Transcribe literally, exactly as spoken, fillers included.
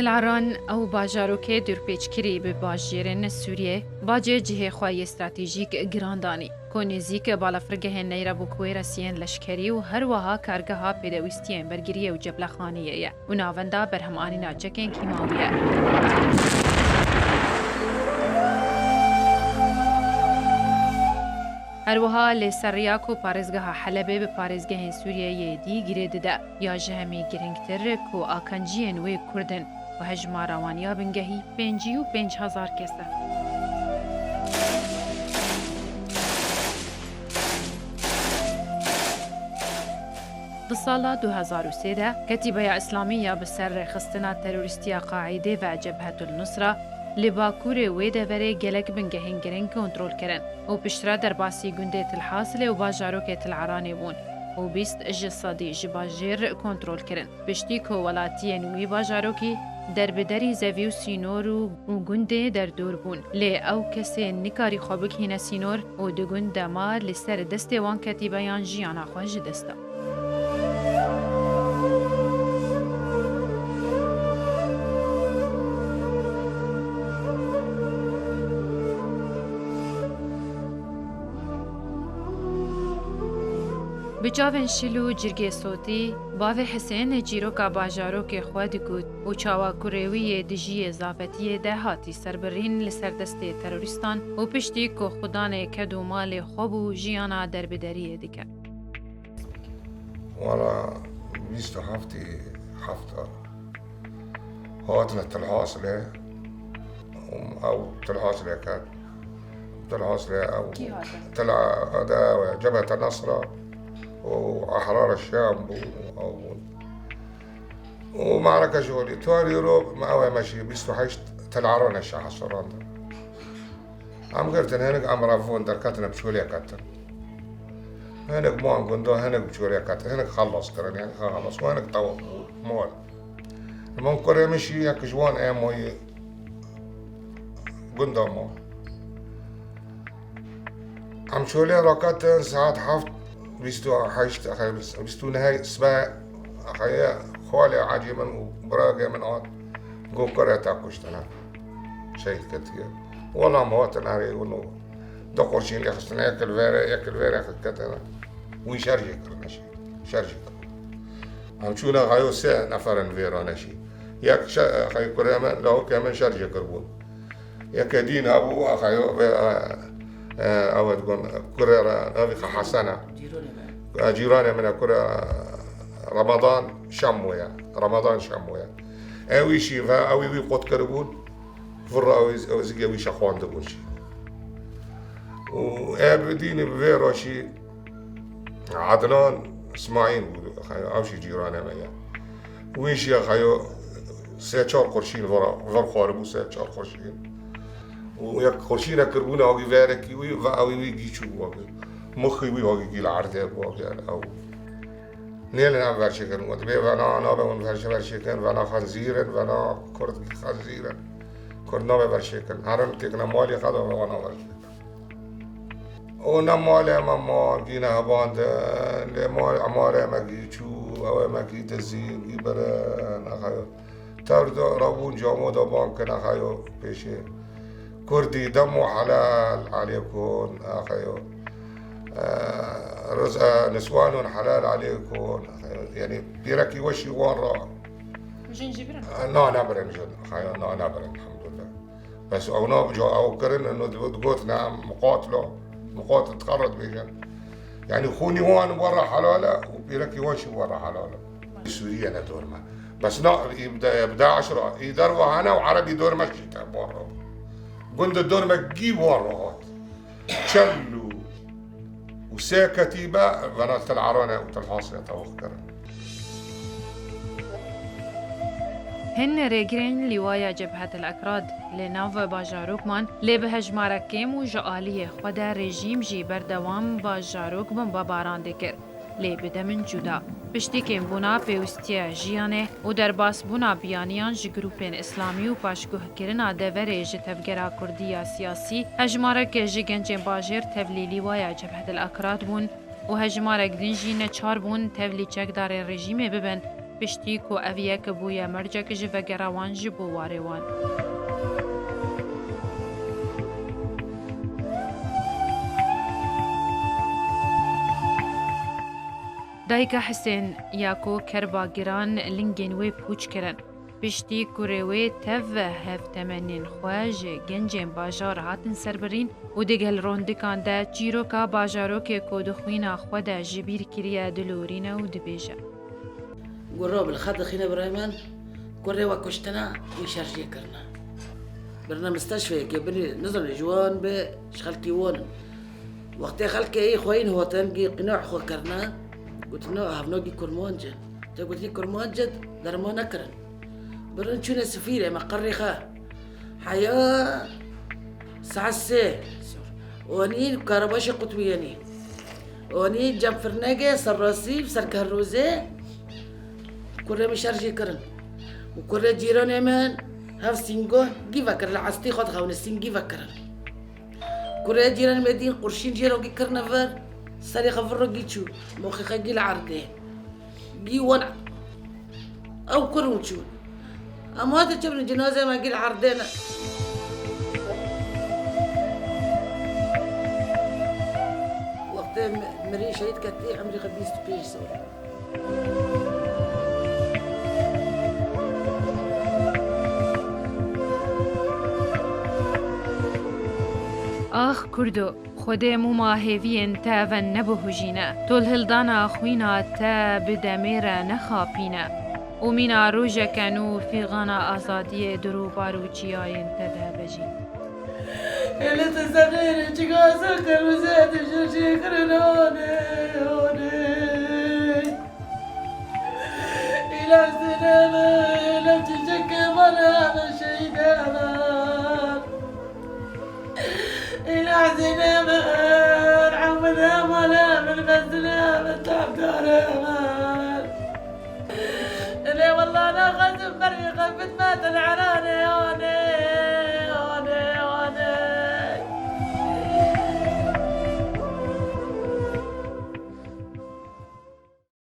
Til Aran ew bajarokê dûrpêçkirî bi bajêrên Sûriyê, bacê cihê xwe yê stratejîk giran danî, ku nêzîk balafirgehên Neyrebûk wê resiyên leşkerî û her wiha kargeha pêdewîstiyên bergiriyê û ceblexaniyê ye û navenda berhemanîna çekên kîmawî ye. Her wiha lê ser riya ku parêzgeha Helebê bi parêzgehên Sûriyeyê dî girê dide, ya ji hemî girîngtir ku akanciyên wê Kurd in û hejmara wan ya bingehî pêncî û pênc hezar kes e. Di sala du hezar û sê de Ketîbeya Îslamî ya bi ser rêxistina terorîstî ya Qaîdê ve Cebhetul Nusra li bakurê wê deverê gelek bingehên giring kontrol kirin û piştre derbasî gundê Til Hasilê û bajarokê Til Eranê bûn û bîst ji sedî ji bajêr kontrol kirin. Piştî ku welatiyên wî bajarokî derbiderî zevî û sînor û, û gundê derdor bûn, lê ew kesê nikarî xwe bigihîne sînor û di gund de ma, li ser destê wan ketîbeyan jiyana xwe ji dest da. Bi çavên şil û cirgê sotî, bavê Hisên çîroka bajarokê xwe digot û çawa kurê wî yê dijiyê zafetiyê de hatî serbirîn li ser destê terorîstan û piştî ku xudanê ked û malê xwe bû, jiyana derbideriyê dike. Wala bîst û heftê hefta hatine Til Hasilê. Ew Til Hasilê ket. Til Hasilê ew Kî hate? Til A-, de Cebhete Nesra û Ehrar Şam bû, ew bûn. Û mareke ji holî. Tuarî ro me ew e meşî bîst û heşt Til Aran e şeha sorandin. Em girtin, hinek em revûn derketin, bi çolê ketin. Hinek man gunda, hinek bi çolê ketin, hinek xelas kirin, yani xelas, û hinek tewaf bû, mal. Li man kurê min şî, yek ji wan e moyê gunda ma. Em çolê raketin saet heft, bîst û heşt, bîst û neh sibe, xeye xalê ecê min û birayê min hat, got kurê te kuştine. Şehîd ketiye. Wela em hatin erê û no. Du qurşîn lê xistine, yek li vêrê, yek li vêrê ketine. Wî şerjê kirine şî. Şerjê kirine. Em çûne xeyo sê neferin vêra neşî. Yek şe-, xey kurê min, lawikê min şerjê kirbûn. Yeke dîn hebû, xeyo vê, e, e, ew digon, kurê re, navî xwe Hesen e. Cîranê me. E, cîranê min e, kurê Ramadan Şemo ye. Ramadan Şemo ye. Ew î şî ve, ew î wî qut kiribûn. Vira ew, ew zikê wî şexwandibûn jî. Û ev dînî bi vê re jî Ednan Îsmaîl bû, ew jî cîranê me ye. Wî jî xeyo sê çar qurşîn vira, vir xwaribû sê çar qurşîn. Û yek qurşîne kirbûne hagî verekî wî ve ew wî gî çû wagir. Muxî wî hagî gî li erdê wagir ew. Nêlin em verşê kirin. Got, bê vena nabe hûn verşê, verşê kirin, vena xenzîr in, vena kurd xenzîr in. Kurd nabe verşê kirin. Herin têkine malê xwe de vena verşê kirin. Û ne malê me mal gî nehebandin, lê mal, emarê me gî çû, ew ê me gî dizî, gî birin, nexeyo. Tev de rabûn camo de ban kine xeyo pêşê. Kurdî demo helal alêkon, xeyo. E, riz-, e, niswanun helal alêkon, xeyo. Yanî pîrekî weşî wan ra. Jin jî birin? E, na, nebirin jin. Xeyo, na, nebirin, elhamdulillah. Bes ew na, ca ew kirin, eno digot, digot, ne, em muqatilo, muqatil dixere dibêjin. Yanî xûnî wan wan ra helal e û pîrekî wan jî wan ra helal e. Sûriye ne dor me. Bes na, î bi de-, bi DAIŞ re, î derva hene û Erebî dor me şîte, wan re. Gund dor me gî wan re hat. Çel û, û sê ketîbe vena Til Erane û Til Hasilê tewaf kirin. Hin rêgirên Lîwaya Cebhetil Ekrad li nav bajarokman, lê bi hejmarek kêm û ji aliyê xwe de rejîm jî berdewam bajarok bombebaran dikir. Lê bi demin cuda. Piştî kêmbûna pêwîstiya jiyanê û derbasbûna biyaniyan ji grûpên îslamî û paşguhkirina deverê ji tevgera kurdî ya siyasî, hejmarek ji gencên bajêr tevlî lîwaya Cebhetil Akrad bûn û hejmarek din jî neçar bûn tevlî çekdarên rejîmê bibin. Piştî ku ev yek bûye mercek ji vegera wan ji bo warê wan. Dayika Hisên ya ku kerba giran lingên wê pûç kirin. Piştî kurê wê tev hevtemenên xwe ji gencên bajar hatin serbirîn û digel rondikan de çîroka bajarokê ku di xwîna xwe de ji bîr kiriye dilorîne û dibêje. Guro bil xwe dixîne birayê min, kurê we kuştine, wî şerjiyê kirine. Birine mistashfeyekê binê, nizane ji wan be, ji xelkî wan in. Wextê xelkê ê xweyîn hotin, gî qînax xwe kirine, gotine, "Hevnagî kurmanc in." Te gotî, "Kurmanc in, derman nekirin." Birin çûne sifîrê me qirrî xwe. Heya saet sê. Onî karebaşê qutbiyenî. Onî cem firnegê, serrasî, serkehrozê. Kurê min şerjî kirin. Û kurê cîranê min hev sîngo gî vekirin, li estî xwe dixewne sîngî vekirin. Kurê cîranê min dîn qurşîn jê re gî kirine vir, serê xwe vir ro gî çû, moxê xwe gî li erdê. Gî wan ew kur û çû. Em hate çi bin cinazê me gî li erdê ne. Wextê mi-, mirî şehîd ketî, emrî xwe bîst û pênc sal. Ax Kurdo, Xwedê mûma hêviyên te ve nebihujîne. Tolhildana xwîna te bi demê re nexapîne. Û mîna rojeke nû fîxana azadiyê di rûbar û çiyayên te de be jî. Ele te zerrê çigaza kermize te şerjê kirin hane, hane. Îla Zeynebe, îla çiçeke mala me şehîde me. Îla Zeynebe, emine mala min bezine me tabdare me. Ele wallah naxwazim berî xwe bitme te li